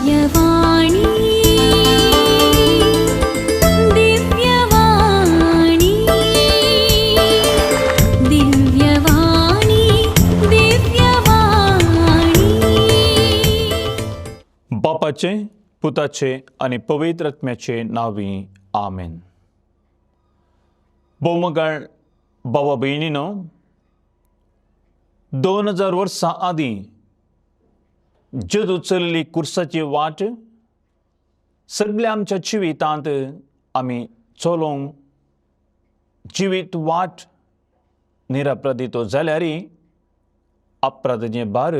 दिव्यवाणी दिव्यवाणी दिव्यवाणी दिव्यवाणी। बापाचे, पुताचे आनी पवित्र आत्म्याचे नांवी, आमेन। भोवमगाळ बाबा भयणीनो, 2000 वर्सां आदीं जेजू चलली कुर्साची वाट सगल्या आमच्या जिवितांत आमी चलोवंक जिवीत वाट निरपराधितो जाल्यार अपराधाचें भार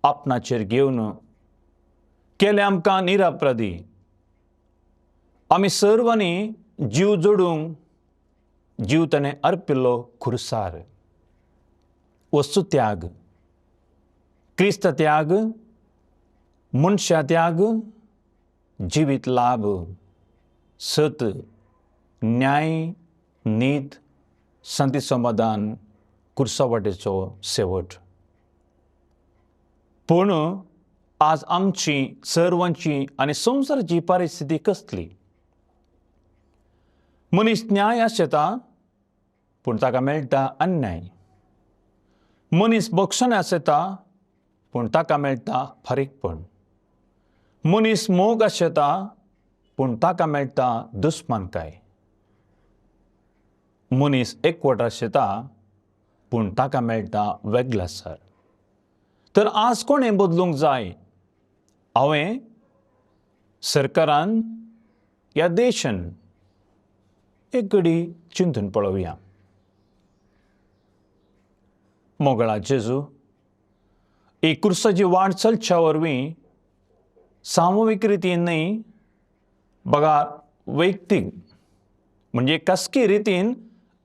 आपणाचेर घेवन केलें आमकां निरपराधी। आमी सर्वांनी जीव जोडूंक जीव ताणें अर्पिल्लो खुर्सार। वस्तू त्याग, क्रिस्त त्याग, मनशा त्याग, जिवीत लाभ, सत, न्याय, नीत, शांती, समाधान, कुर्सा वाटेचो शेवट। पूण आज आमची सर्वांची आनी संवसाराची परिस्थिती कसली? मनीस न्याय आसता पूण ताका मेळटा अन्याय। मनीस बक्षण आसता पूण ताका मेळटा फारीकपण। मनीस मोग आसता पूण ताका मेळटा दुस्मानकाय। मनीस एकवट आसता पूण ताका मेळटा वेगळासार। तर आज कोणें बदलूंक जाय? हांवें, सरकारान ह्या देशान एक घडी चिंतून पळोवया। मोगळा जेजू, ही कुर्साची वाट चलच्या वरवीं सामुहीक रितीन न्हय बघा वैयक्तीक म्हणजे कसकी रितीन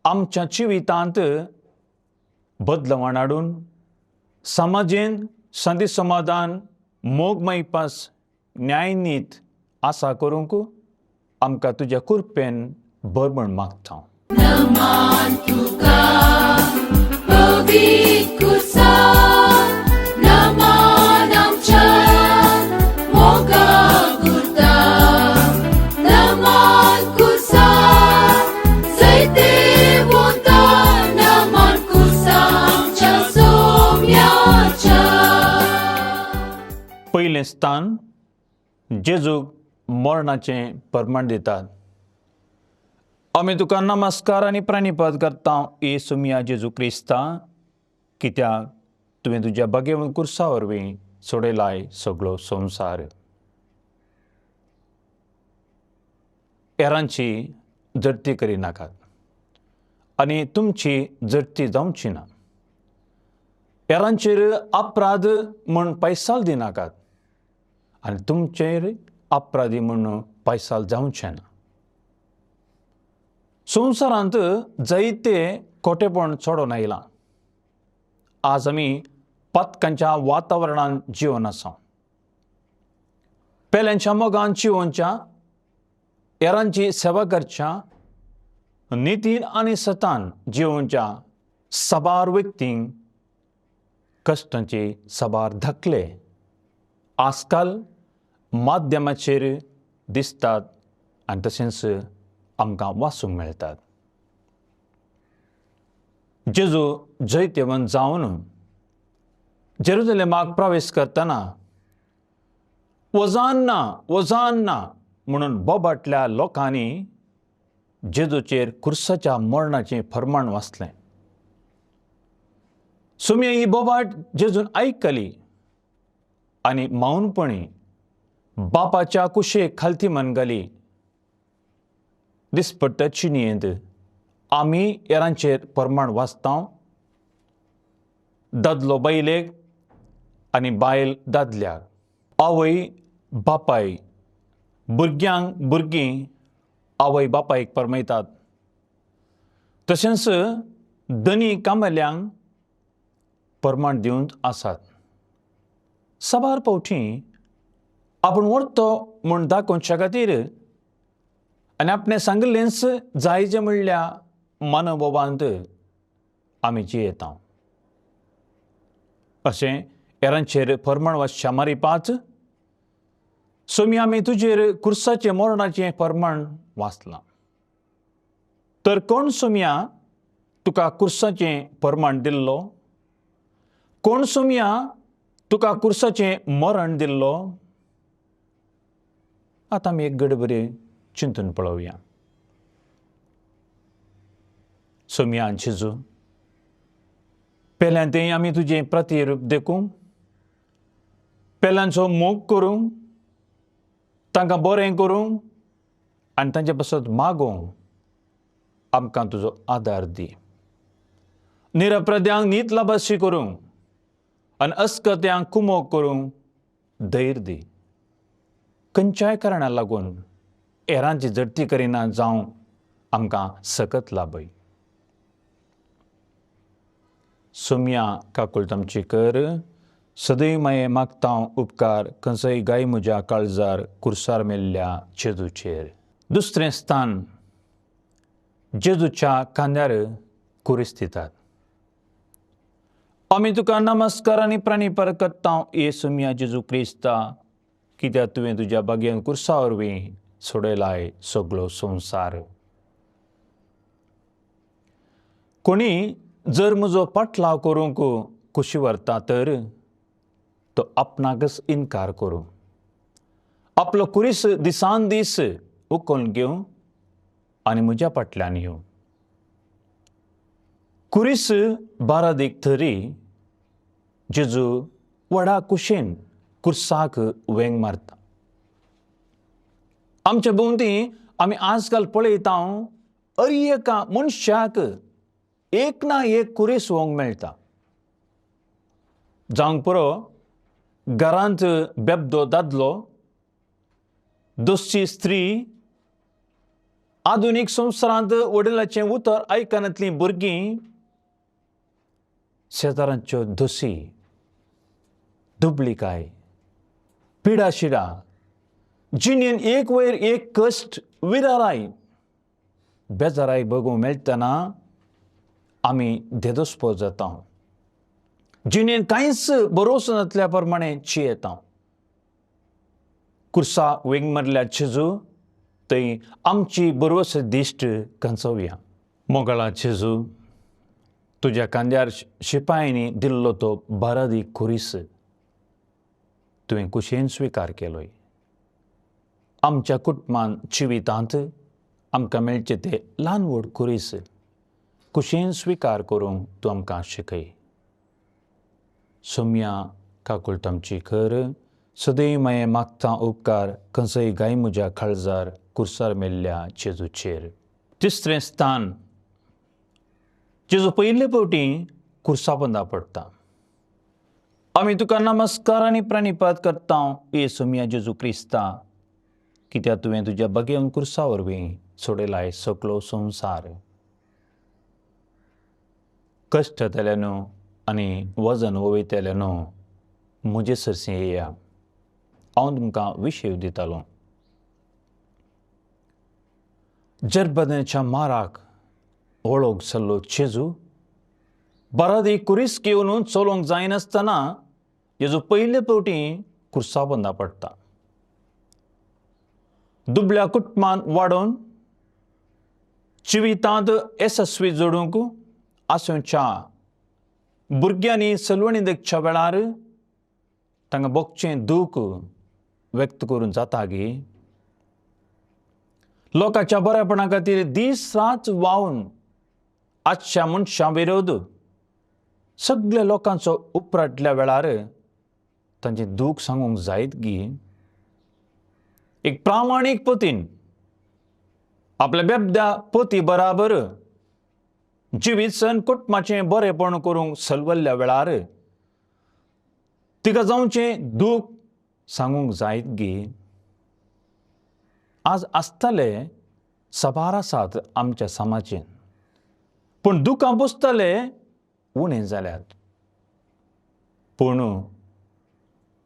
आमच्या जिवितांत बदलवण हाडून समाजेन शांती, समाधान, मोग, मैपास, न्यायनीत आसा करूंक आमकां तुज्या कृपेन बरमण मागता। नमान तुका पवित्र कुर्सा, नमान आमच्या मोगा गुर्ता, नमान कुर्सा जैतेवंता, नमान कुर्सा आमच्या सोम्याच्या। पयलें स्थान जेजूक मरणाचें प्रमाण दितात। आमी तुका नमस्कार आनी प्रणिपात करता ए सुमिया जेजू क्रिस्ता, कित्याक तुवें तुज्या भाग्यवंत कुर्सा वरवीं सोडयलाय सगळो संवसार। हेरांची जडती करिनाकात आनी तुमची जडती जावची ना। हेरांचेर अपराध म्हूण पैसाल दिनाकात आनी तुमचेर अपराधी म्हूण पैसाल जावचें ना। संवसारांत जायते खोटेपण चडोवन आयलां। आज आमी पातकांच्या वातावरणांत जिवन आसा। पेल्यांच्या मोगान जिवनच्या, हेरांची सेवा करच्या, नितीन आनी सतान जिवनच्या साबार व्यक्तींक कश्टांचे साबार धकले आजकाल माध्यमाचेर दिसतात आनी तशेंच आमकां वाचूंक मेळटात। जेजू जैतेवंत जावन जेरुजलेमाक प्रवेश करतना वजान्ना वजान्ना म्हणून बोबाटल्या लोकांनी जेजूचेर कुर्साच्या मरणाचें फर्माण वाचलें। सुम्या ही बोबाट जेजून आयकली आनी मौनपणी बापाच्या कुशेक खालती मन घाली। दिसपट्ट चिनयेंत आमी हेरांचेर प्रमाण वाचता। दादलो बायलेक आनी बायल दादल्याक, आवय बापाय, भुरग्यांक भुरगीं आवय बापायक परमयतात। तशेंच धनी कामेल्यांक प्रमाण दिवन आसात। साबार फावटी आपूण व्हरतो म्हूण दाखोवच्या खातीर आनी आपणें सांगिल्लेंच जायजें म्हणल्या मनोभावांत आमी जियेता। अशें हेरांचेर फर्माण वाचच्या मारिपाच सोमी आमी तुजेर कुर्साचें मरणाचें प्रमाण वाचलां. तर कोण सोमया तुका कुर्साचें प्रमाण दिल्लो? कोण सोमया तुका कुर्साचें मरण दिल्लो? आतां आमी एक गडबरी चिंतून पळोवया. सोमया जेजू, पेल्यान तें आमी तुजें प्रतिरूप देखूं, पेल्यांचो मोग करूं, तांकां बरें करूं आनी तांचे पासत मागूंक आमकां तुजो आदार दी. निरप्रद्यांक नीत लाभाशी करूंक आनी अस्कत्यांक कुमोक करूंक धैर्य दी. खंयच्याय कारणाक लागून हेरांची झडती करिना जावं आमकां सकत लाभय. सोमया काकुळट आमची कर, सदैव माये मागता उपकार खंयचोय गाय म्हज्या काळजार कुर्सार मेल्ल्या जेजूचेर. दुसरें स्थान जेजूच्या खांद्यार कुरीस दितात. आमी तुका नमस्कार आनी प्राणीपर करता ये सोमया जेजू क्रिस्ता, कित्याक तुवें तुज्या बागेन कुर्सा वरवीं सोडयलाय सगलो संवसार. कोणी जर म्हजो पाटलाव करूंक खुशी व्हरता तर तो आपणाकच इनकार करूं, आपलो कुरीस दिसान दीस उखलून घेवं आनी म्हज्या फाटल्यान येवं. कुरीस बारादीक थरी जेजू व्हडा कुशेन कुर्साक वेंग मारता. आमच्या भोंवती आमी आजकाल पळयता अरी एका मनशाक एक ना एक कुरीस व्होंक मेळटा. जावंक पुरो घरांत बेबदो दादलो, दोस्ती स्त्री, आधुनीक संवसारांत वडिलाचें उतर आयकनातलीं भुरगीं, शेजारांच्यो दोशी, दुबळिकाय, पिडाशिडा, जिणेन एक वयर एक कश्ट, विराराय, बेजाराय बगूंक मेळटना आमी धेदोस्पो जाता. जिणेन कांयच बरोवचो नासल्या प्रमाणे चियेता. कुर्सा वेंग मारल्या जेजू थंय आमची बरोवस दिश्ट कंचोवया. मोगळा जेजू, तुज्या खांद्यार शिपायांनी दिल्लो तो बारादी खुरीस तुवें कुशेन स्विकार केलोय. आमच्या कुटुंबान जिवितांत आमकां मेळचे ते ल्हान व्हड खुरीस कुशेन स्विकार करूंक तूं आमकां शिकय. सोमया काकुळट आमची कर, सदैव माये मागता उपकार खंयचोय गाय म्हज्या काळजार कुर्सार मेल्ल्या जेजूचेर. तिसरें स्थान जेजू पयले फावटी कुर्सा बंदा पडटा. आमी तुका नमस्कार आनी प्रणिपात करता ये सोमया जेजू क्रिस्ता, कित्याक तुवें तुज्या बगेवन कुर्सा वरवीं सोडयलाय सगलो संवसार. कश्ट जातले न्हू आनी वजन वयतलें न्हू म्हजे सरशीं येया, हांव तुमकां विशय दितालो. जर्बदनेच्या माराक वळोग जाल्लो जेजू बारादी कुरीस घेवन चलोवंक जायनासतना जेजू पयले फावटी कुर्सा बंदा पडटा. दुबळ्या कुटुंबान वाडोवन जिवितांत येसस्वी जोडूंक आसोच्या भुरग्यांनी सलवणी देखच्या वेळार तांकां भोगचें दूख व्यक्त करून जाता गी? लोकांच्या बरेपणा खातीर दीस रात वावन आजच्या मनशां विरोध सगल्या लोकांचो उपराटल्या वेळार तांचें दूख सांगूंक जायत गी? एक प्रामाणीक पतीन आपल्या बेबद्या पती बराबर जिवीत सन कुटुंबाचें बरेपण करूंक सलवल्ल्या वेळार तिका जावचें दूख सांगूंक जायत गी? आज आसतले साबार आसात आमच्या समाजेन, पूण दुकां पुसतले उणें जाल्यात, पूण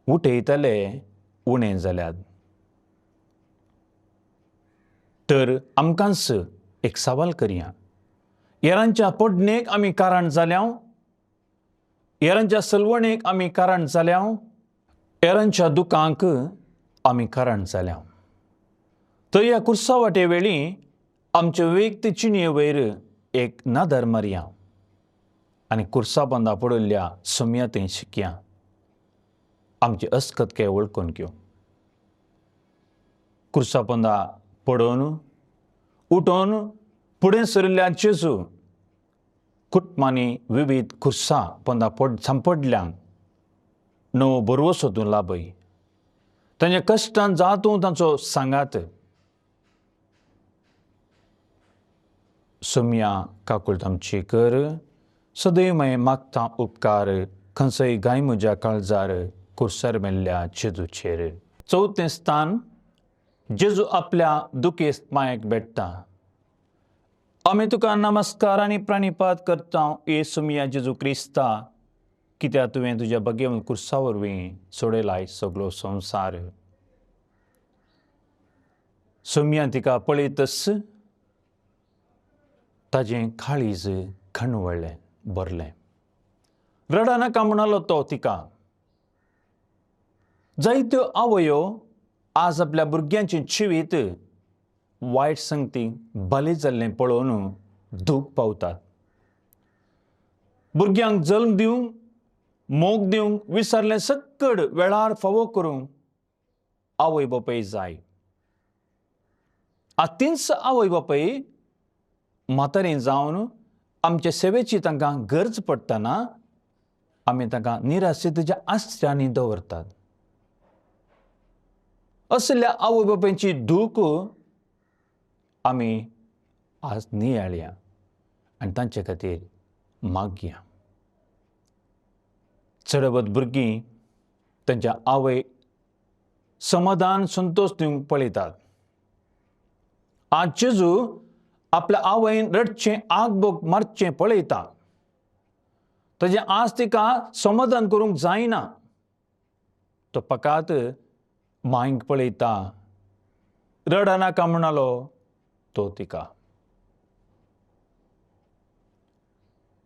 उठयतले उणें जाल्यात. तर आमकांच एक सवाल करया, हेरांच्या पडणेक आमी कारण जाल्या, हेरांच्या सलवणेक आमी कारण जाल्या, हेरांच्या दुकांक आमी कारण जाल्या. तर ह्या कुर्सा वाटे वेळी आमचे व्यक्ती चिणये वयर एक नदर मारया आनी कुर्सा बांदा पडिल्ल्या सोम्या थंय शिकया, आमची अस्कत काय वळखून घेवं. कुर्सा पोंदा पडोवन उठोवन फुडें सरिल्ल्या जेजू कुटुंबांनी विविध कुर्सा पोंदा पड सांपडल्यांक नवो बरवसो तूं लाभय. तांच्या कश्टान जा तूं तांचो सांगात. सोम्या काकुळट आमची कर, सदैव मागीर मागता उपकार, खंयचोय गाय म्हज्या काळजार कुर्सार मेल्ल्या जेजूचेर. चवथें स्थान, जेजू आपल्या दुखेस्त मायेक भेट्टा. आमी तुका नमस्कार आनी प्रणिपात करता येसू मिया जेजू क्रिस्ता, कित्याक तुवें तुज्या बगेवन कुर्सा वरवीं सोडयलाय सगलो संवसार. सोम्या तिका पळयतच ताजें काळीज खणवळ्ळें भरलें. रडनाका म्हणालो तो तिका. जायत्यो आवयो आज आपल्या भुरग्यांचें जिवीत वायट संगती बली जाल्लें पळोवन दूख पावतात. भुरग्यांक जल्म दिवंक, मोग दिवंक, विसरलें सक्कड वेळार फावो करूंक आवय बापूय जाय. आज तींच आवय बापूय म्हातारी जावन आमचे सेवेची तांकां गरज पडटना आमी तांकां निराशेच्या आश्र्यांनी दवरतात. असल्या आवय बापायची दूख आमी आज नियाळया आनी तांचे खातीर मागया. चडवत भुरगीं तांच्या आवय समाधान संतोश दिवंक पळयतात. आज जेजू आपल्या आवयन रडचें आगबोग मारचें पळयता. ताजें आज तिका समाधान करूंक जायना. तो पकात मांयक पळयता, रडनाका म्हणालो तो तिका.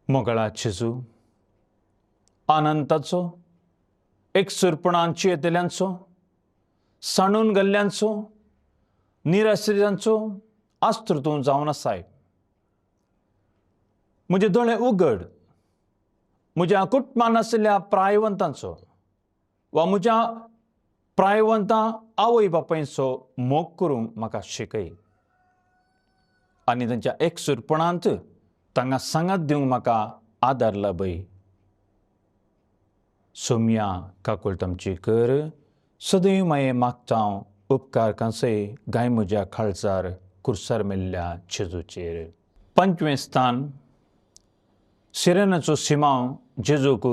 मोगळा जेजू, आनंदाचो, एकसुरपणान येतल्यांचो, सांडून गेल्ल्यांचो, निराश्रितांचो आस्त्र तूं जावन आसाय. म्हजे दोळे उगड, म्हज्या कुटुंबान आशिल्ल्या प्रायवंतांचो वा म्हज्या प्रायवंतां आवय बापायचो मोग करूंक म्हाका शिकय आनी तांच्या एकसुरपणांत तांकां सांगात दिवंक म्हाका आदार लाभय. सोम्या काकुळट आमची कर, सदैव माये मागता हांव उपकार कांसय गाय म्हज्या काळजार कुर्सार मेल्ल्या जेजूचेर. पंचवें स्थान, सिरेनाचो सिमांव जेजूक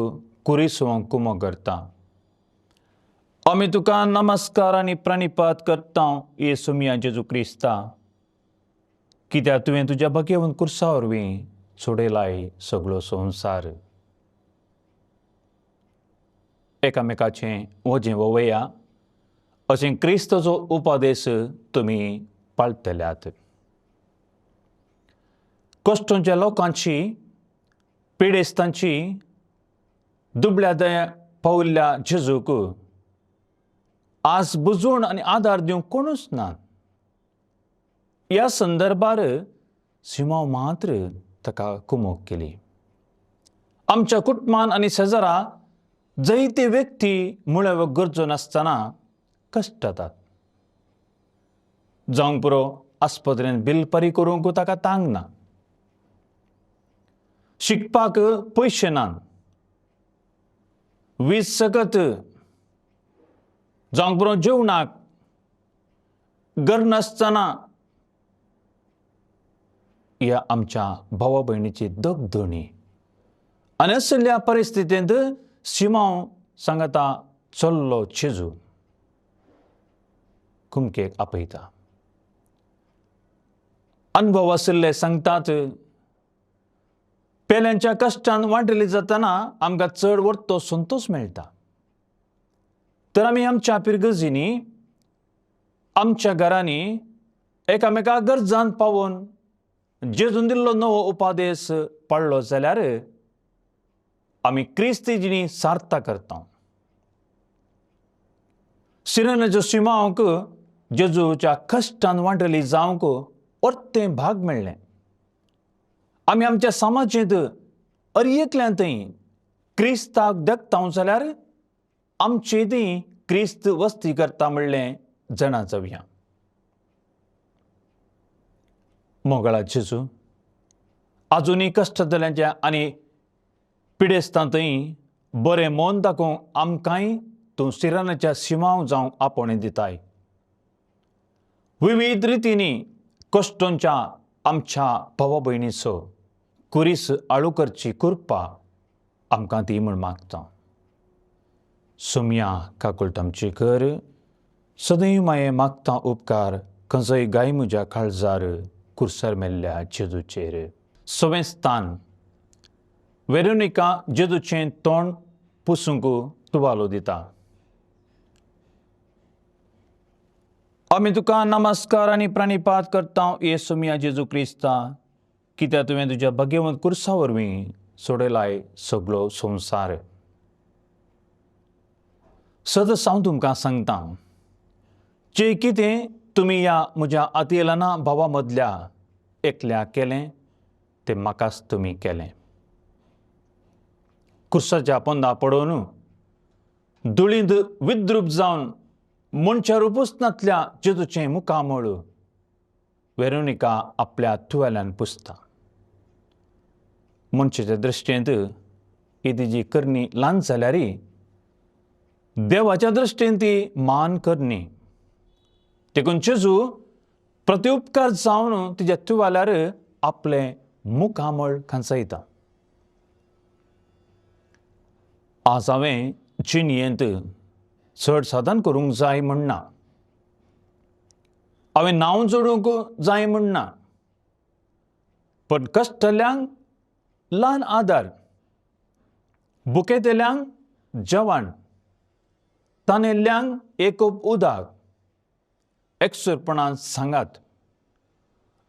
कुरिसोंक कुमो करता. आमी तुका नमस्कार आनी प्रणिपात करता येसू मिया जेजू क्रिस्ता, कित्याक तुवें तुज्या बगेवन कुर्सा वरवीं सोडयलाय सगलो संवसार. एकामेकाचें वजें वोवया अशें क्रिस्ताचो उपदेश तुमी पाळटल्यात. कश्टांच्या लोकांची, पिडेस्तांची, दुबळ्या दया पाविल्ल्या जेजूक आज बुजवण आनी आदार दिवंक कोणूच ना. ह्या संदर्भार सिमांव मात्र ताका कुमोक केली. आमच्या कुटुंबान आनी शेजरा जायते व्यक्ती मुळाव्यो गरजो नासतना कश्टतात. जावंक पुरो आस्पत्रेन बिल परी करूंक ताका तांक ना, शिकपाक पयशे ना, वीज सकत जावंक पुरो जेवणाक घर नासतना ह्या आमच्या भावा भयणीची दगदणी. आनी असल्या परिस्थितींत सिमांव सांगता चल्लो जेजू कुमकेक आपयता. अनुभव आशिल्ले सांगतात, पेल्यांच्या कश्टान वांटली जातना आमकां चड वरतो संतोश मेळटा. तर आमी आमच्या पिरगर्जींनी, आमच्या घरांनी एकामेका गरजान पावोवन जेजून दिल्लो नवो उपादेश पाळ्ळो जाल्यार आमी क्रिस्ती जिणी सार्था करता. सिरेनाच्या शिमांक जेजूच्या कश्टान वांटली जावंक अर्तें भाग मेळ्ळें. आमी आमच्या समाजेंत अर एकल्यान थंय क्रिस्ताक देखता जाल्यार आमचे थंय क्रिस्त वस्ती करता म्हणलें जाणा जावया. मोगळा जेजू, आजुनूय कश्टतल्यांच्या आनी पिडेस्तां थंय बरें मन दाखोवंक आमकांय तूं सिरानाच्या शिमांव जावंक आपोवणें दिताय. विविध रितींनी कश्टोंच्या आमच्या भावा भयणीचो कुरीस आळू करची कृपा आमकां ती म्हूण मागता. सोमया काकुळट आमची कर, सदैव माये मागता उपकार, खंयचोय गाय म्हज्या काळजार कुर्सर मेल्ल्या जेजूचेर. सवें स्थान, वेरोनिका जेजूचें तोंड पुसूंक तुवालो दिता. आमी तुका नमस्कार आनी प्रणिपात करता येसू मिया जेजू क्रिस्ता, कित्याक तुवें तुज्या भाग्यवंत कुर्सा वरवीं सोडयलाय सगलो संवसार. सदांच हांव तुमकां सांगता, जें कितें तुमी ह्या म्हज्या आतिलाना भावा मदल्या एकल्या केलें तें म्हाकाच तुमी केलें. कुर्साच्या पोंदा पडोवन धुळींत विद्रूप जावन मनशा रुपूच नातल्या जेजूचें मुखामळ वेरोनिका आपल्या तुवेल्यान पुसता. मनशाच्या दृश्टींत ही तिजी करणी ल्हान जाल्यार देवाच्या दृश्टीन ती मान करणी. देखून जेजू प्रतिउपकार जावन तिज्या तुवाल्यार आपलें मुखामळ खांचयता. आज हांवें जिणयेंत चड साधन करूंक जाय म्हण ना, हांवें नांव जोडूंक जाय म्हण ना, पण कश्टल्यांक ल्हान आदार, भुकेतल्यांक जेवण, तानेल्ल्यांक एक कोप उदक, एकसुरपणान सांगात,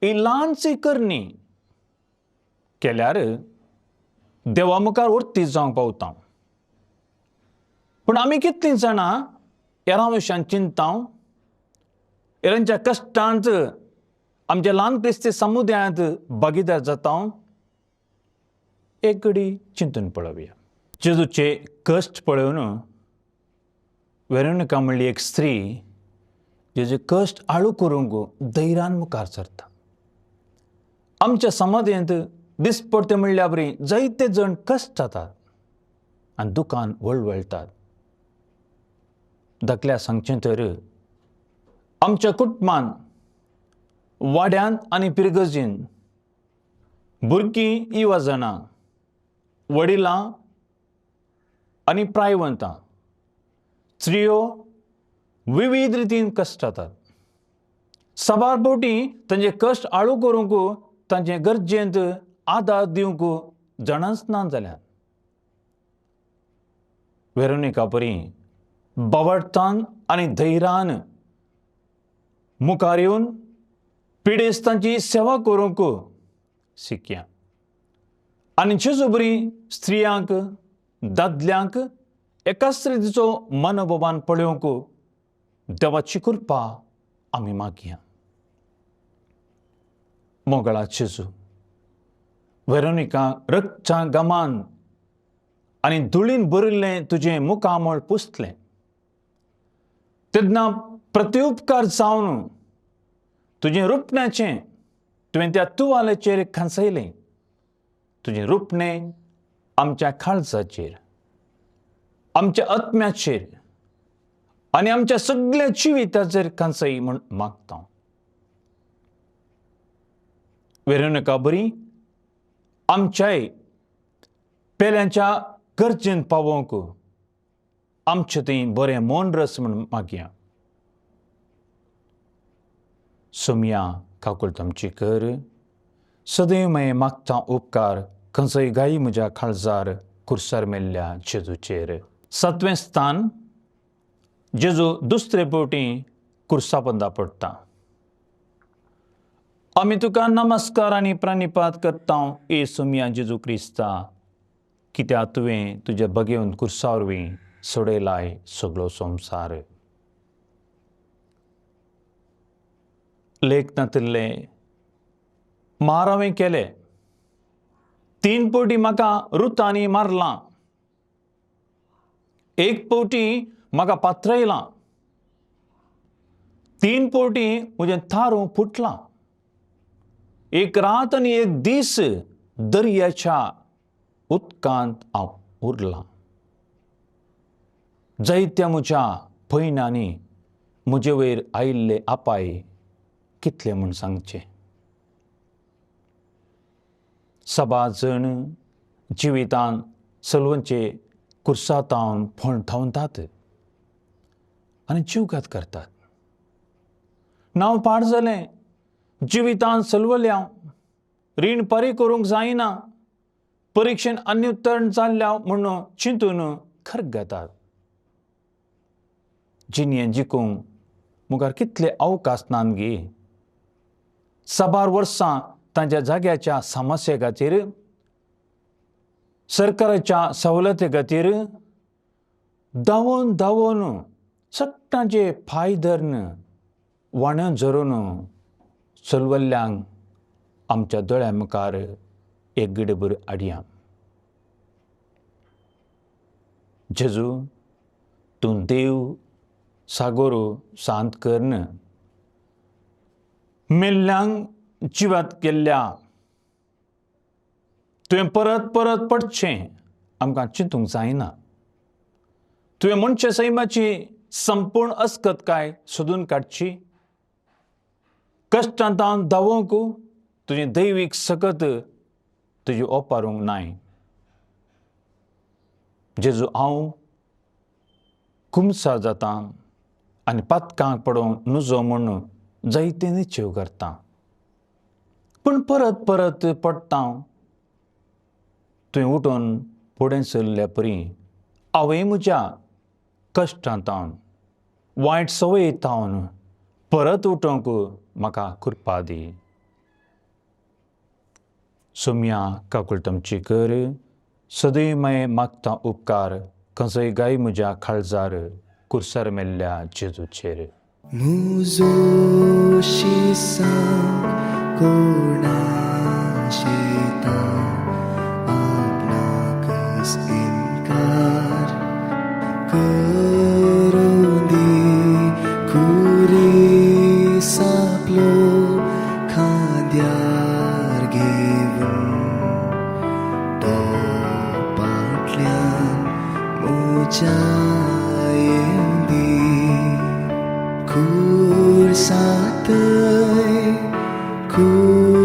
ही ल्हानशी करणी केल्यार देवा मुखार वर्ती जावंक पावता. पूण आमी कितलीं जाणां हेरां विशयान चिंता, हेरांच्या कश्टांत आमच्या ल्हान क्रिस्ती समुदायांत भागीदार जाता? एक घडी चिंतून पळोवया. जेजूचे कश्ट पळोवन वेरोनिका म्हणली एक स्त्री जेजे कश्ट आळू करूंक धैर्यान मुखार सरता. आमच्या समाजांत दिसपडते म्हणल्या बरी जायते जण कश्ट जातात आनी दुकान वळवळटात. धाकल्या सांगचें तर आमच्या कुटुंबान, वाड्यान आनी पिरगर्जीन भुरगीं इवाजणां, वडिलां आनी प्रायवंतां, स्त्रियो विविध रितीन कश्ट जातात. साबार फावटी तांचे कश्ट आळू करूंक तांचे गरजेंत आदार दिवंक जाणांच ना जाल्यार वेरोनिका परी बावडतान आनी धैर्यान मुखार येवन पिडेस्तांची सेवा करूंक शिकया आनी जेजू बरी स्त्रियांक दादल्यांक एकाच रितीचो मनोभावान पळोवंक देवाची कृपा आमी मागया. मोगळा जेजू, वेरोनिका रगच्या गमान आनी धुळीन भरिल्लें तुजें मुखामळ पुसलें तेन्ना प्रतिउपकार जावन तुजें रुपण्याचें तुवें त्या तुवाल्याचेर खांसयलें. तुजें रुपणें आमच्या काळजाचेर, आमच्या आत्म्याचेर आनी आमच्या सगळ्या जिविताचेर खांसय म्हूण मागता. वेरोनिका बरी आमच्याय पेल्यांच्या गरजेन पावोवंक आमचें थंय बरें मन रस म्हूण मागया. सोमया काकुळट आमची कर, सदैव मागीर मागता उपकार, खंयचोय गायी म्हज्या काळजार कुर्सार मेल्ल्या जेजूचेर. सातवें स्थान, जेजू दुसरे फावटी कुर्सा पंदा पडटा. आमी तुका नमस्कार आनी प्रणिपात करता ए सोमया जेजू क्रिस्ता, कित्याक तुवें तुज्या भगेवन कुर्सा वरवीं सोडयलाय सगलो संवसार. लेख नातिल्ले मार हांवें केले, 3 पवटी म्हाका रुतांनी मारलां, 1 पवटी म्हाका पात्रयलां, 3 पवटी म्हजें थारूं फुटलां, 1 रात आनी 1 दीस दर्याच्या उदकांत हांव उरलां। जायत्या म्हज्या पयणांनी म्हजे वयर आयिल्ले आपाय कितले म्हूण सांगचें। सभा जण जिवितान सलवंचे कुर्सातावन फोंठावतात आनी जिवघात करतात। नांव पाड जालें, जिवितान सलवल्या, रीण परी करूंक जायना, परिक्षेन अन्युत्तरण जाल्ल्या म्हूण चिंतून खर्ग घेतात। जिणें जिखूंक मुखार कितले अवकाश नात गे। साबार वर्सां तांच्या जाग्याच्या समस्ये खातीर, सरकाराच्या सवलती खातीर धांवून धांवून सगटांचे फाय धरून वाणें झरून चलवल्ल्यांक आमच्या दोळ्या मुखार एक गडबड हाडया। जेजू, तूं देव सागोर शांत करन मेल्ल्यांक जिवात केल्ल्या तुवें परत परत पडचें आमकां चिंतूंक जायना। तुवें मनशा सैमाची संपूर्ण अस्कतकाय सोदून काडची, कश्टांत धांवोंक तुजें दैवीक सकत तुजी ओपारूंक नाय। जेजू, हांव कुमसार जाता आनी पातकांक पडोवंक नुजो म्हूण जायते निश्चेव करता, पूण परत परत पडटा। तुवें उठून फुडें सरल्या परी हांवें म्हज्या कश्टांतावन वायट संवयेतावन परत उठोवंक म्हाका कृपा दी। सोम्या काकुळटमची कर, सदैव मागीर मागता उपकार, खंयचोय गाय म्हज्या काळजार कुर्सार मेल्ल्या जेजूचेर। मुजो शिसांक कोणा शेता आपणाकच इनकार करूं दी, खुरी सापलो खांद्यार घेवन तो पाटल्यान म्हज्या येवंदी। खुर्सांतय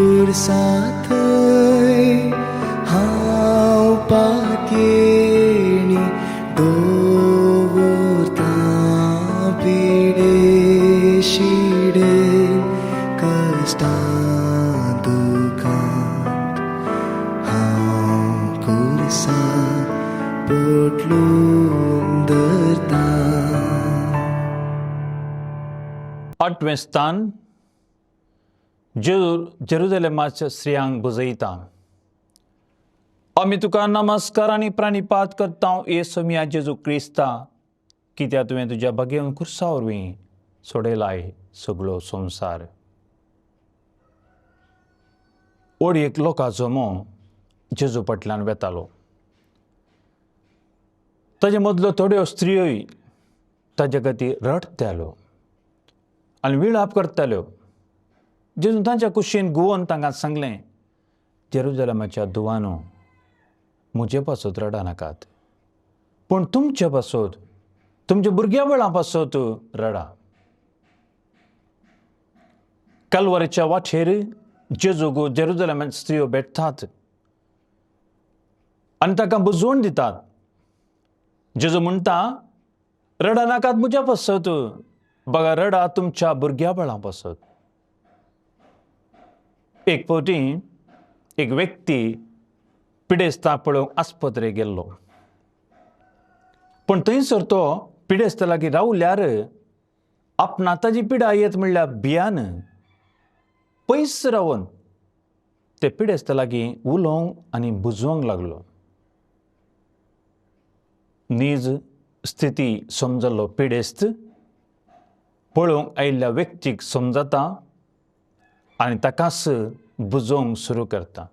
खुर्सांतय हांव पातयेणी दवरतां, पिडे शिडे कश्टां दुखांत हांव खुर्सां पोटलून धरतां। 8वें स्थान जेरुजलेमाच्या स्त्रियांक बुजयता। आमी तुका नमस्कार आनी प्रणिपात करता ये सोम्या जेजू क्रिस्ता, कित्याक तुवें तुज्या भाग्यवन खुर्सा वरवीं सोडयलाय सगळो संवसार। ओड एक लोकांचो मो जेजू फाटल्यान वेतालो, ताजे मदल्यो थोड्यो स्त्रियोय ताजे खातीर रडटाल्यो आनी विळाप करताल्यो। जेजून तांच्या कुशीन गुवोन तांकां सांगलें, जेरुजलेमाच्या धुवानो, म्हजे पासत रडा नाकात, पूण तुमचे पासत, तुमच्या भुरग्या वेळां पासत रडा। कलवरीच्या वाटेर जेजूक जेरुजलेमांत स्त्रियो भेटतात आनी ताका बुजवण दितात। जेजू म्हणटा, रडा नाकात म्हज्या पासत, बघा रडा तुमच्या भुरग्या वेळां पासत। एक फावटी एक व्यक्ती पिडेस्ताक पळोवंक आस्पत्रेक गेल्लो, पूण थंयसर तो पिडेस्ता लागीं रावल्यार आपणा ताजी पिडा येत म्हणल्यार भियान पयस रावन ते पिडेस्ता लागीं उलोवंक आनी बुजोवंक लागलो। नीज स्थिती समजल्लो पिडेस्त पळोवंक आयिल्ल्या व्यक्तीक समजता आनी ताकाच बुजोवंक सुरू करता.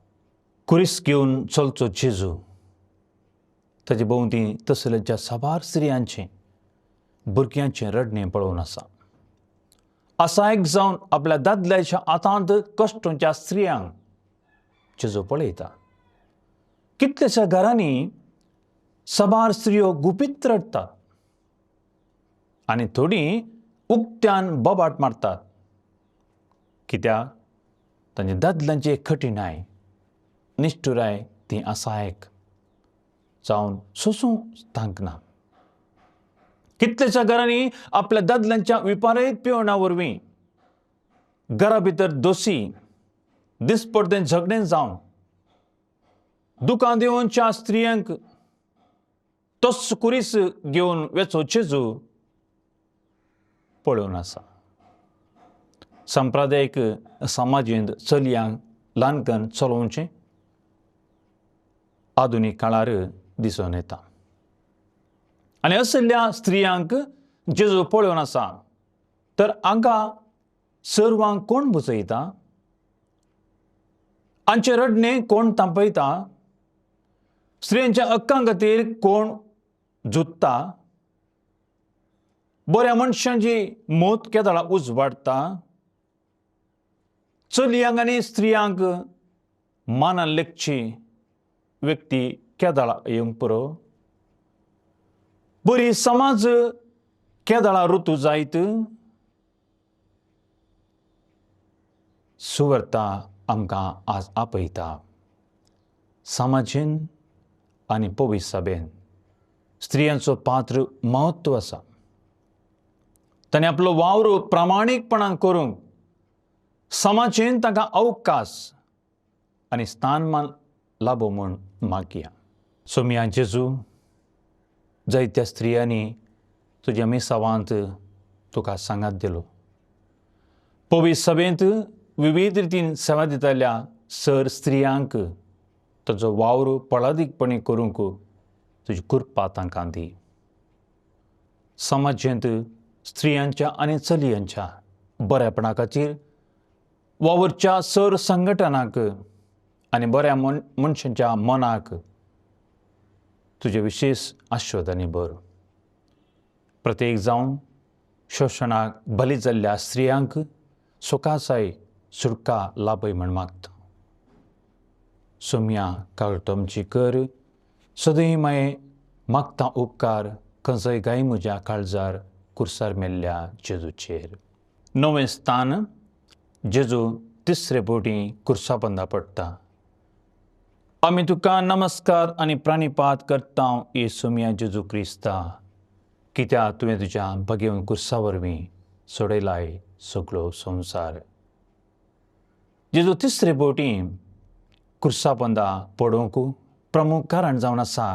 कुरीस घेवन चलचो जेजू ताजे भोंवती तसलेच्या साबार स्त्रियांचें भुरग्यांचें रडणें पळोवन आसा. असायक जावन आपल्या दादल्याच्या हातांत कश्टोंच्या स्त्रियांक जेजू पळयता. कितल्याश्या घरांनी साबार स्त्रियो गुपीत रडटात आनी थोडीं उक्त्यान बोबाट मारतात, कित्याक तांच्या दादल्यांची कठीणाय निश्ठुराय ती असायक जावन सोसूंक तांक ना. कितल्याश्या घरांनी आपल्या दादल्यांच्या विपरीत पिवणा वरवीं घरा भितर दोशी दिसपडतें झगडें जावन दुकान दिवच्या स्त्रियांक तोच कुरीस घेवन वेचो जेजू पळोवन आसा. संप्रदायीक समाजेंत चलयांक ल्हानकन चलोवचें आधुनीक काळार दिसून येता आनी असल्या स्त्रियांक जेजू पळोवन आसा. तर हांगा सर्वांक कोण बुजयता, हांचें रडणें कोण तापयता, स्त्रियांच्या हक्कां खातीर कोण झुजता, बऱ्या मनशांची मत केदळा उजवाडटा, चलयांक आनी स्त्रियांक मानान लेखची व्यक्ती केदळा येवंक पुरो, बरी समाज केदळा ऋतू जायत. सुवर्ता आमकां आज आपयता समाजेन आनी पवित्र सभेन स्त्रियांचो पात्र म्हत्व आसा. ताणें आपलो वावर प्रामाणीकपणान करूंक समाजेन तांकां अवकाश आनी स्थानमान लाबो म्हूण मागया. सोमया जेजू, जायत्या स्त्रियांनी तुज्या मिसावांत तुका सांगात दिलो. पवित्र सभेंत विविध रितीन सेवा दितल्या सर स्त्रियांक ताजो वावर फळादीकपणी करूंक तुजी कृपा तांकां दी. समाजेंत स्त्रियांच्या आनी चलयांच्या बऱ्यापणा खातीर वावरच्या सर संघटनाक आनी बऱ्या मनशांच्या मनाक तुजें विशेश आश्वादनी भर. प्रत्येक जावन शोशणाक बली जाल्ल्या स्त्रियांक सुखासाय सुटका लाभय म्हण मागता. सोमया काळटमची कर सदैव माये मागता उपकार खंयचोय गाय म्हज्या काळजार कुर्सार मेल्ल्या जेजूचेर. नवें स्थान जेजू तिसरे बोटी कुर्सा बंदा पडटा. आमी तुका नमस्कार आनी प्राणिपात करता ए सोमया जेजू क्रिस्ता, कित्याक तुवें तुज्या भगेवन कुर्सा वरवीं सोडयलाय सगळो संवसार. जेजू तिसरे बोटी कुर्सा बंदा पडोवंक प्रमुख कारण जावन आसा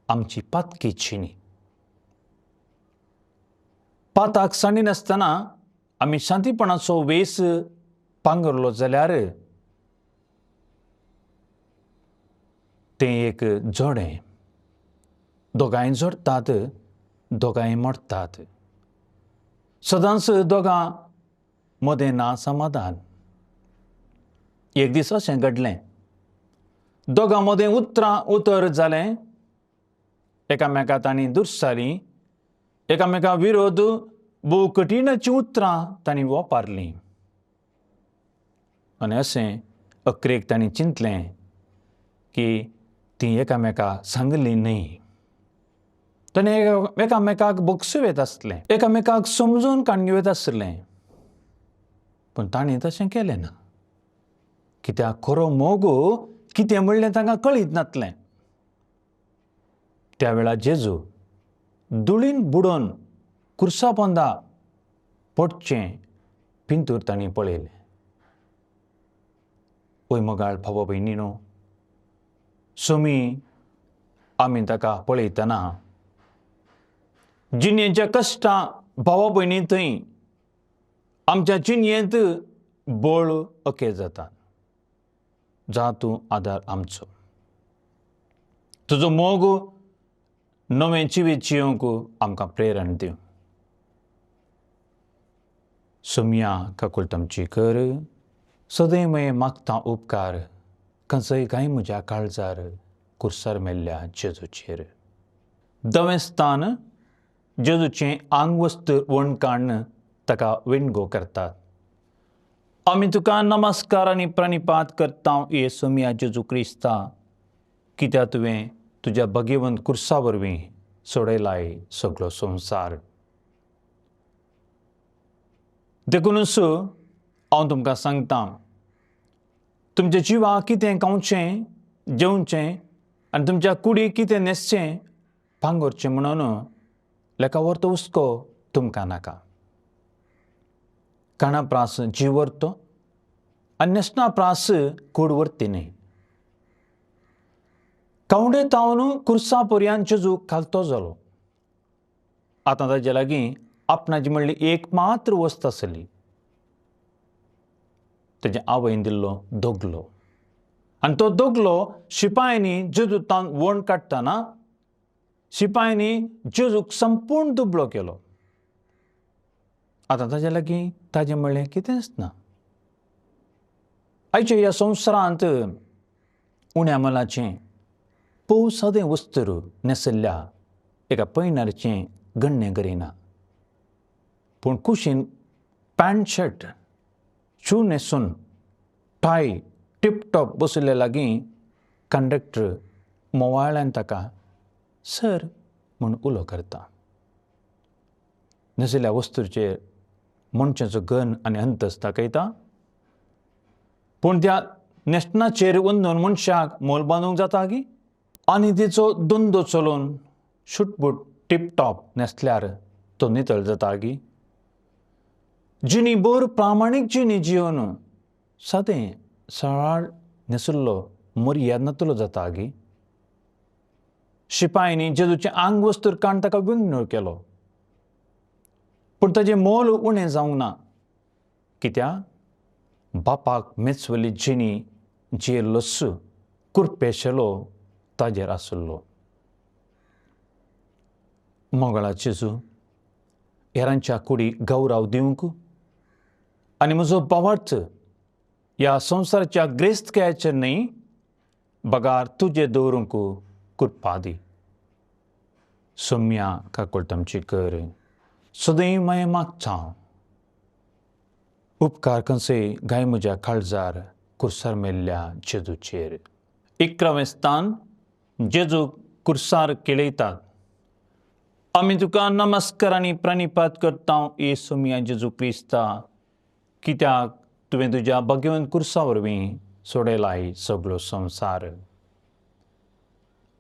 आमची पातकी चिनी. पाताक सांडिनासतना आमी शांतीपणाचो वेस पांगरलो जाल्यार तें एक जोडें, दोगांय जोडटात, दोगांय मोडटात, सदांच दोगां मदें ना समाधान. एक दीस अशें घडलें, दोगां मदें उतरां उतर जालें, एकामेका तांणी दुर्साली, एकामेका विरोध भोव कठीणाचीं उतरां तांणी वापरलीं आनी अशें अकरेक तांणी चिंतलें की तीं एकामेका सांगली न्हय. ताणें एकामेकाक बगसूं येत आसलें, एकामेकाक समजून काडून येत आसलें, पूण तांणी तशें केलें ना. कित्याक खरो मोग कितें म्हणलें तांकां कळीत नासलें. त्या वेळार जेजू धुळीन बुडोवन कुर्सा पोंदा पडचें पिंतूर तांणी पळयलें. ओय मोगाळ भावा भयणीनो, सोमी आमी ताका पळयतना जिणेच्या कश्टां भावा भयणी थंय आमच्या जिणेंत बळ अके जाता. जा तूं आदार आमचो, तुजो मोग नवें जिवीत जियोंक आमकां प्रेरण दिवं. सोमया काकुळटमची कर. सदैव मागता उपकार खंयचोय कांय म्हज्या काळजार कुर्सार मेल्ल्या जेजूचेर. दवें स्थान जेजूचें आंगवस्त्र वण काडून ताका विणगो करतात. आमी तुका नमस्कार आनी प्रणिपात करता येसू मिया जेजू क्रिस्ता, कित्याक तुवें तुज्या भगेवंत कुर्सा वरवीं सोडयलाय सगळो संवसार. देखूनच हांव तुमकां सांगता, तुमच्या जिवाक कितें खावचें जेवचें आनी तुमच्या कुडीक कितें न्हेसचें पांगुरचें म्हणून लेखावर्तो हुस्को तुमकां नाका. काणा प्रास जीव व्हरतो आनी न्हेसणा प्रास कूड व्हरती न्हय. कावंडे तावन कुर्सा पर्यान जेजू खालतो जालो. आतां ताजे लागीं आपणाची म्हणली एक मात्र वस्त आसली, तेजे आवयन दिल्लो दोगलो. आनी तो दोगलो शिपायांनी जेजू तावन वण काडटना शिपायांनी जेजूक संपूर्ण दुबळो केलो. आतां ताजे लागीं ताजें म्हणलें कितेंच ना. आयच्या ह्या संवसारांत उण्या मोलाचें पोव सादें वस्त्र न्हेसल्ल्या एका पयणारचें गण्णें करिना, पूण कुशीन पॅन्ट शर्ट शू न्हेसून टाय टिपटॉप बशिल्ले लागीं कंडक्टर मोवाळ्यान ताका सर म्हूण उलो करता. न्हेशिल्ल्या वस्तूचेर मनशाचो गन आनी अंतस दाखयता, पूण त्या न्हेसणाचेर अंदून मनशाक मोल बांदूंक जाता की? आनी तिचो धंदो चलोवन शूटबूट टिपटॉप न्हेसल्यार तो नितळ जाता की? जिणी भर प्रामाणीक जिणी जिवन सादें सराळ न्हेसुल्लो मर्याद नातलो जाता गी? शिपायांनी जेजूचें आंग वस्तूर काडून ताका विंगणूर केलो, पूण ताजें मोल उणें जावंक ना. कित्याक बापाक मेचवली जिणी जियेल्लोच कुरपेशेलो ताजेर आसलो. मोगळा जेजू, हेरांच्या कुडीक गौरव दिवंक आनी म्हजो भावार्थ ह्या संवसाराच्या ग्रेस्तकायेचेर न्हय बगार तुजें दवरूंक कृपा दी. सोम्या काकुळटमची कर सदैव मागीर मागता. उपकार खंयचेय गाय म्हज्या काळजार कुर्सार मेल्ल्या जेजूचेर. 11वें स्थान जेजूक कुर्सार केळयतात. आमी तुका नमस्कार आनी प्रणिपात करता येसू मिया जेजू क्रिस्ता, कित्याक तुवें तुज्या भगवंत कुर्सा वरवीं सोडयलाय सगळो संवसार.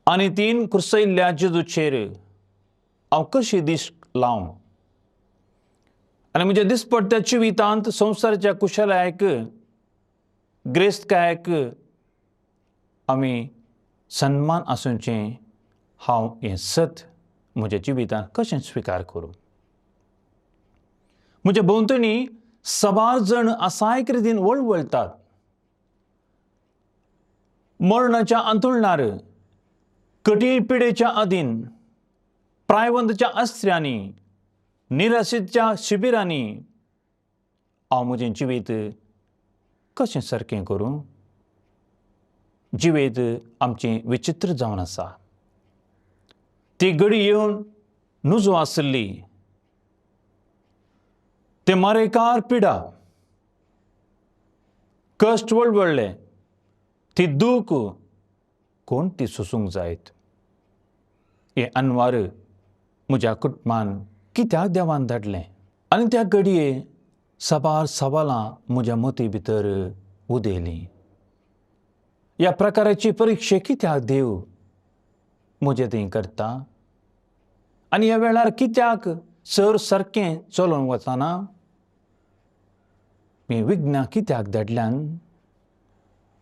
आनी तीन कुर्सयल्ल्या जेजूचेर हांव कशी दीस लावं आनी म्हज्या दिसपट्ट्या जिवितांत संवसाराच्या कुशलायक ग्रेस्तकायक आमी सन्मान आसूचें हांव हें सत म्हज्या जिवितांत कशें स्विकार करूं? म्हज्या भोंवतणी सबार जण असायक रितीन वळवळटात, मरणाच्या अंतुळणार, कठीण पिडेच्या अधीन, प्रायवंतच्या अस्त्र्यांनी, निराशेच्या शिबिरांनी हांव म्हजें जिवीत कशें सारकें करूं? जिवीत आमचें विचित्र जावन आसा. ती घडी येवन नुजो आसली, ते मारेकार पिडा, कश्ट वळवळ्ळे, ती दूख कोण ती सोसूंक जायत? हे अनवार म्हज्या कुटुंबान कित्याक देवान धाडलें? आनी त्या घडये साबार सवालां म्हज्या मती भितर उदेलीं. ह्या प्रकाराची परिक्षा कित्याक देव म्हजे थंय करता? आनी ह्या वेळार कित्याक सर सारकें चलोवन वचना? ही विघ्नां कित्याक धाडल्यान?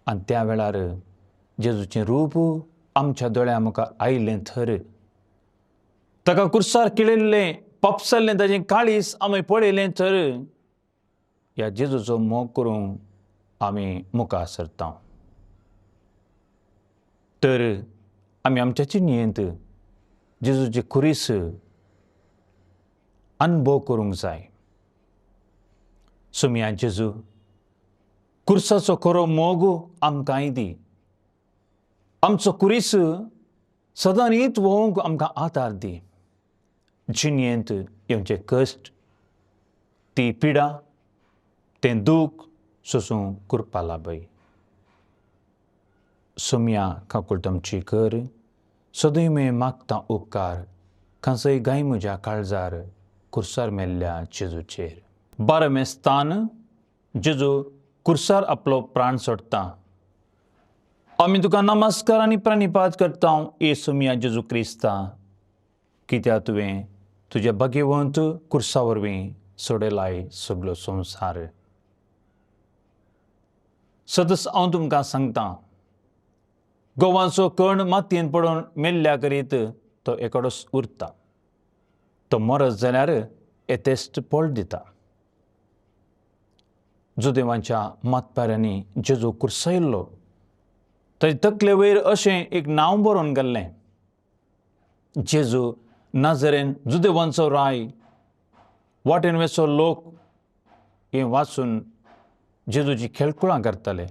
आनी त्या वेळार जेजूचें रूप आमच्या दोळ्यां मुखार आयलें थर, ताका कुर्सार किळिल्लें पपसल्लें ताजें काळीस आमी पळयलें तर ह्या जेजूचो मोग करूंक आमी मुखार सरता. तर आमी आमच्या चिन्येंत जेजूची खुरीस अनुभव करूंक जाय. सोमया जेजू, कुर्साचो खरो मोग आमकांय दी. आमचो कुरीस सदांच व्होवंक आमकां आदार दी. जिणेंत येवचे कश्ट, ती पिडा, तें दूख सोसूंक कृपा लाभय. सोम्या काकुळट आमची कर, सदैव मागता उपकार, खांसय गाय म्हज्या काळजार कुर्सार मेल्ल्या जेजूचेर. बारावें स्थान, जेजू कुर्सार आपलो प्राण सोडटा. आमी तुका नमस्कार आनी प्रणिपात करता येसू मिया जेजू क्रिस्ता, कित्याक तुवें तुज्या भाग्यवंत कुर्सा वरवीं सोडयलाय सगलो संवसार. सदस हांव तुमकां सांगता, गोवाचो कण मातयेन पडून मेल्ल्या करीत तो एकडोच उरता. तो मरत जाल्यार येतेस्त पळ दिता. जुदेवांच्या मातपाऱ्यांनी जेजू कुर्सायल्लो ताजे तकले वयर अशें एक नांव बरोवन गेल्लें, जेजू नाजरेन जुदेवांचो राय. वाटेन वेचो लोक हें वाचून जेजूची खेळकुळां करताले.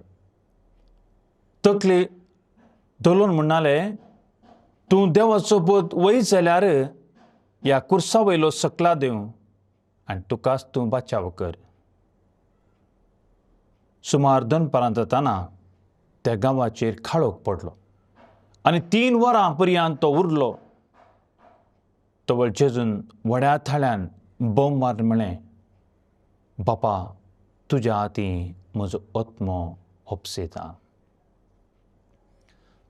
तकली धोलून म्हणणाले, तूं देवाचो पूत वय जाल्यार ह्या कुर्सा वयलो सकला देव आनी तुकाच तूं बचाव कर. सुमार दनपारां जाताना त्या गांवाचेर खाळोख पडलो आनी 3 वरां पर्यंत तो उरलो. तवळ जेजून व्हड्या थाळ्यान बोम मारून म्हळें, बापा तुज्या हातीं म्हजो आत्मो ओपसेता.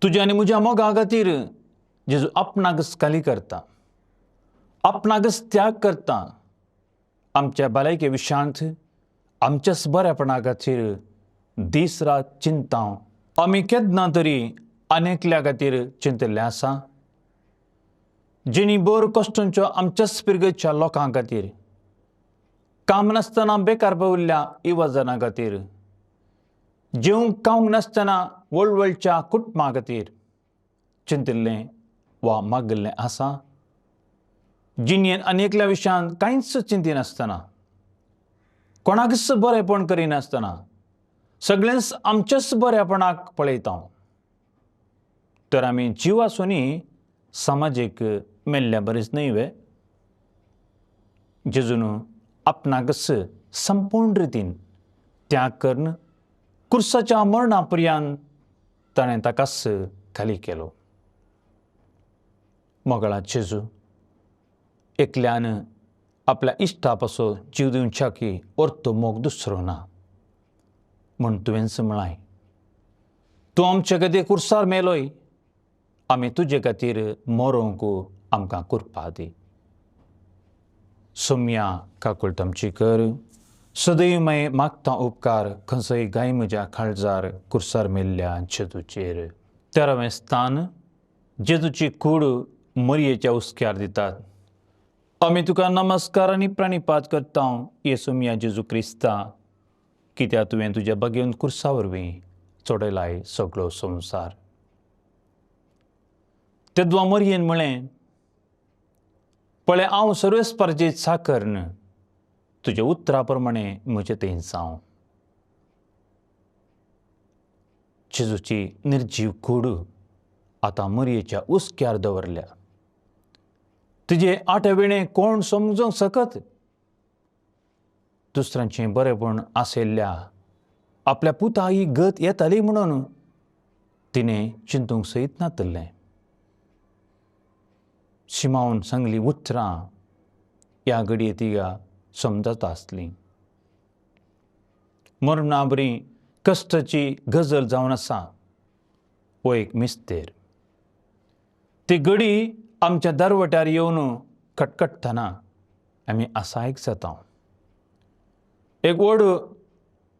तुज्या आनी म्हज्या मोगा खातीर जेजू आपणाकच खाली करता, आपणाकच त्याग करता. आमच्या भलायके विशांत आमच्याच बऱ्यापणा खातीर दीस रात चिंता. आमी केन्ना तरी आनी एकल्या खातीर चिंतिल्लें आसा, जिणी बोर कश्टांच्यो आमच्याच पिरगेच्या लोकां खातीर, काम नासतना बेकार पाविल्ल्या इवजना खातीर, जेवंक खावंक नासतना वळवळच्या कुटुंबा खातीर चिंतिल्लें वा मागिल्लें आसा. जिणेन आनी एकल्या विशयान कांयच चिंतिनासतना, कोणाकच बरेंपण करिनासतना, सगळेंच आमच्याच बऱ्यापणाक पळयता. तर आमी जीव आसूनय समाजीक मेल्ल्या बरेच न्हय वे. जेजून आपणाकच संपूर्ण रितीन त्याग करून कुर्साच्या मरणा पर्यंत ताणें ताकाच खाली केलो. मोगळा जेजू एकल्यान आपल्या इश्टा पासो जीव दिवच्या की अर्थ मोग दुसरो ना म्हूण तुवेंच म्हळाय. तूं आमचे खातीर कुर्सार मेलोय, आमी तुजे खातीर मरोंक आमकां कृपा दी. सोम्या काकुळट आमची कर, सदैव मागीर मागता उपकार, खंयसय गाय म्हज्या काळजार कुर्सार मेल्ल्या जेजूचेर. 13वें स्थान, जेजूची कूड मरयेच्या हुस्क्यार दितात. आमी तुका नमस्कार आनी प्रणिपात करता येसू मिया जेजू क्रिस्ता, कित्याक तुवें तुज्या बगेवन कुर्सा वरवीं चडयलाय सगळो संवसार. तेदवा मरयेन म्हळें, पळय हांव सर्वेस्परजे साकर्न तुज्या उतरा प्रमाणे म्हजें थंय जावं. जेजूची निर्जीव कूड आतां मरयेच्या हुस्क्यार दवरल्या. तुजे आठविणें कोण समजूंक शकत. दुसऱ्यांचें बरेंपण आशिल्ल्या आपल्या पुता ही गत येताली म्हणून तिणें चिंतूंक सयत नातिल्लें. शिमावन सांगली उतरां ह्या घडये तिका समजता आसलीं. मरणा बरी कश्टाची गजल जावन आसा हो एक मिस्तेर. ती घडी आमच्या दरवट्यार येवन खटखटतना आमी असायक जाता. एक व्हड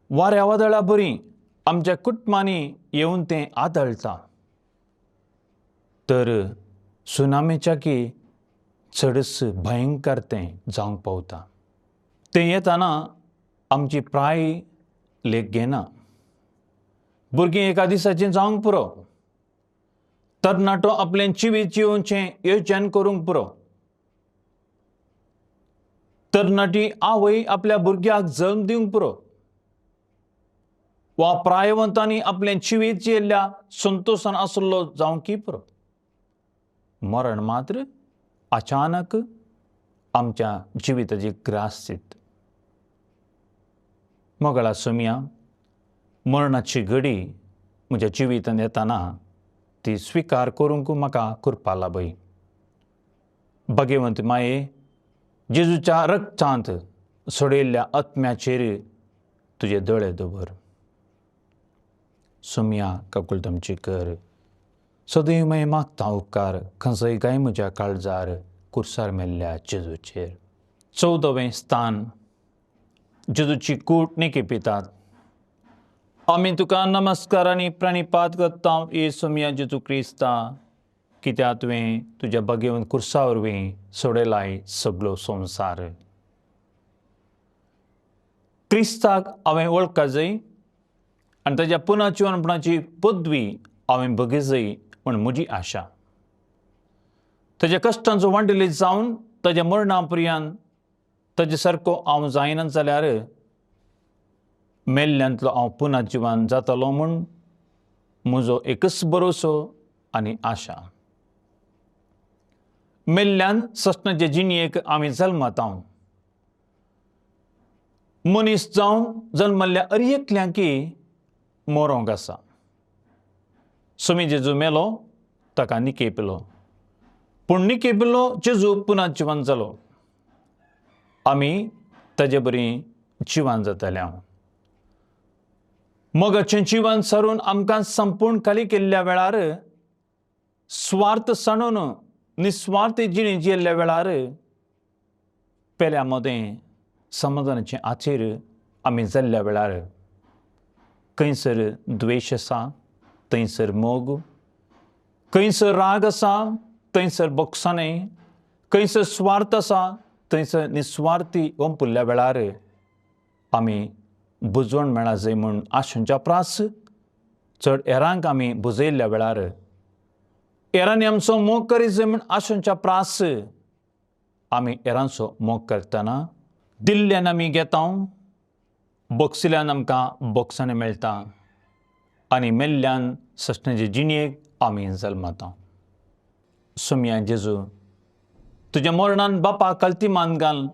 वाऱ्या वादळा बरी आमच्या कुटुंबांनी येवन तें आदळटा. तर सुनामीच्या की चडच भयंकर तें जावंक पावता. तें येताना आमची प्राय लेख घेना. भुरगीं एका दिसाचें जावंक पुरो, तरणाटो आपलें जिवीत जिवचें योजन करूंक पुरो, तरणाटी आवय आपल्या भुरग्याक जल्म दिवंक पुरो. वा प्रायवंतांनी आपलें जिवीत जियेल्ल्या संतोशान आसलो जावं की पुरो, मरण मात्र अचानक आमच्या जिविताची ग्रास दिता. मोगळा सोम्या, मरणाची घडी म्हज्या जिवितांत येताना ती स्विकार करूंक म्हाका कृपा लाभय. भगवंत माये, जेजूच्या रक्तांत सोडयल्ल्या आत्म्याचेर तुजे दोळे दवर. सोम्या काकुळटमची कर, सदैव मागीर मागता उपकार खंयचोय गाय म्हज्या काळजार कुर्सार मेल्ल्या जेजूचेर. 14वें स्थान, जेजूची कूट निकी पितात. आमी तुका नमस्कार आनी प्रणिपात करता ये सोम्या जेजू क्रिस्ता, कित्याक तुवें तुज्या भगवंत कुर्सा वरवीं सोडयलाय सगलो संवसार. क्रिस्ताक हांवें वळखा जाय आनी ताज्या पुनर्जिवनपणाची पदवी हांवें बगी जाय म्हूण म्हजी आशा. ताज्या कश्टांचो वांटेली जावन ताज्या मरणा पर्यंत ताजे सारको हांव जायना जाल्यार मेल्ल्यांतलो हांव पुनर्जिवन जातलो म्हूण म्हजो एकच भरोसो आनी आशा. मेल्ल्यान सस्नाचे जिणेक आमी जल्मता. मनीस जावन जल्मल्ल्या अर एकल्यांकी मरोंक आसा. सोमी जेजू मेलो ताका निकेपिलो, पूण निकेपिलो जेजू पुनः जिवन जालो. आमी ताजे बरी जिवन जातले. मोगाचें जिवन सारून आमकां संपूर्ण खाली केल्ल्या वेळार, स्वार्थ सांडून निस्वार्थी जिणी जियेल्ल्या वेळार पेल्या मदें समाधानाचें आचेर आमी जाल्ल्या वेळार खंयसर द्वेश आसा थंयसर मोग, खंयसर राग आसा थंयसर बोगसाणें, खंयसर स्वार्थ आसा थंयसर निस्वार्थी ओंपुल्ल्या वेळार आमी बुजवण मेळा जाय म्हूण आशेच्या प्रास चड हेरांक आमी बुजयल्ल्या वेळार, हेरांनी आमचो मोग करीत जाय म्हूण आशेच्या प्रास आमी हेरांचो मोग करतना दिल्ल्यान आमी घेता, बोगसिल्यान आमकां बोगसाणें मेळटा आनी मेल्ल्यान सस्नाचे जिणेक आमी जल्मता. सोम्या जेजू, तुज्या मरणान बापा कल्ती मान घाल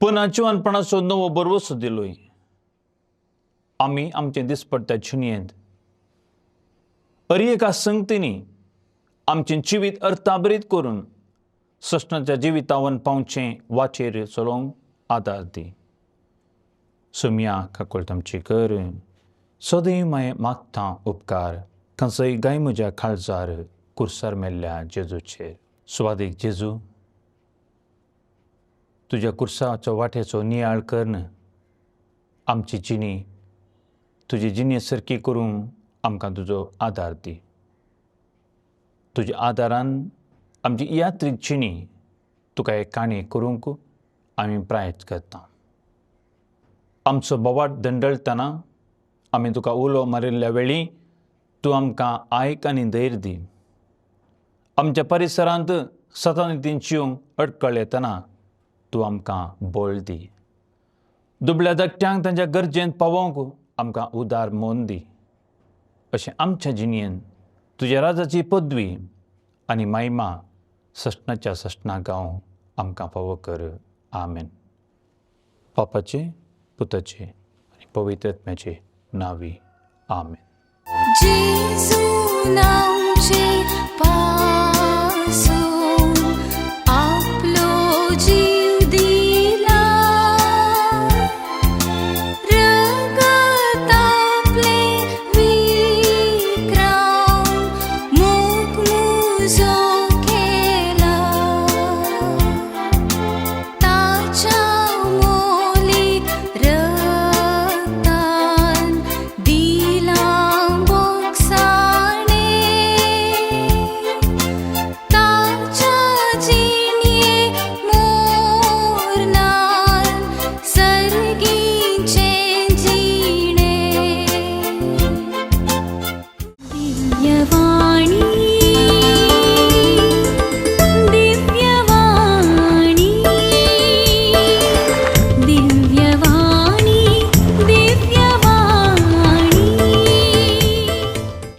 पुना जिवनपणाचो नवो बरवसो दिलोय. आमी आमचे दिसपट्ट्या जिणेंत अरी एका संगतींनी आमचें जिवीत अर्थाभरीत करून सस्नाच्या जिवितावन पावचें वाचेर चलोवंक आदार दी. सोम्या काकुळटमची कर, सदैव मागीर मागता उपकार खंयचोय गाय म्हज्या काळजार कुर्सार मेल्ल्या जेजूचेर. सुवादीक जेजू, तुज्या कुर्साचो वाट्याचो नियाळ करून आमची जिणी तुजी जिणे सारकी करूंक आमकां तुजो आदार दी. तुज्या आदारान आमची यात्रीक जिणी तुका एक काणी करूंक आमी प्रयत्न करता. आमचो बोवाट दंडळटना आमी तुका उलो मारिल्ल्या वेळी तूं आमकां आयक आनी धैर्य दी. आमच्या परिसरांत सतानितींची अडकळ येतना तूं आमकां बळ दी. दुबळ्या धाकट्यांक तांच्या गरजेंत पावोवंक आमकां उदार मन दी. अशें आमच्या जिणेन तुज्या राजाची पदवी आनी महिमा सस्नाच्या सस्ना गांव आमकां फावो कर. आमेन. पापाचे, पुताचे आनी पवित्र आत्म्याचे नांवी आमेन. जेजू नामचे